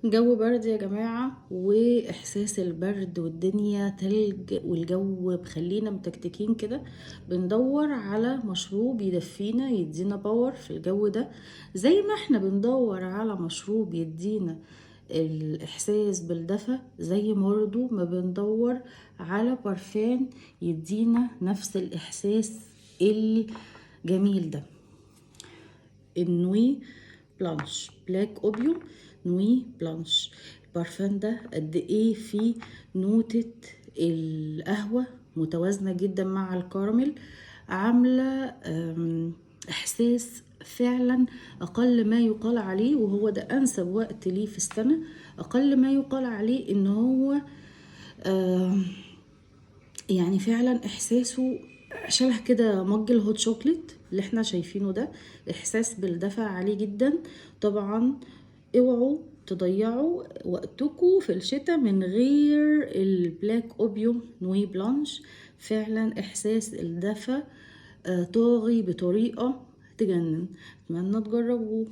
جو برد يا جماعة، وإحساس البرد والدنيا تلج والجو مخلينا متكتكين كده. بندور على مشروب يدفينا يدينا power في الجو ده، زي ما احنا بندور على مشروب يدينا الإحساس بالدفى، زي برضو ما بندور على برفان يدينا نفس الإحساس الجميل ده. ال Nuit Blanche، Black Opium Nuit Blanche، البرفان ده قد ايه فيه نوتة القهوة متوازنة جدا مع الكراميل، عاملة احساس فعلا اقل ما يقال عليه، وهو ده انسب وقت ليه في السنة، اقل ما يقال عليه ان هو فعلا احساسه شبه كده mug ال hot chocolate اللي احنا شايفينه ده، احساس بالدفى عالي جدا. طبعا اوعوا تضيعوا وقتكم في الشتاء من غير ال Black Opium Nuit Blanche، فعلا احساس الدفى طاغي بطريقة تجنن. اتمنى تجربوه.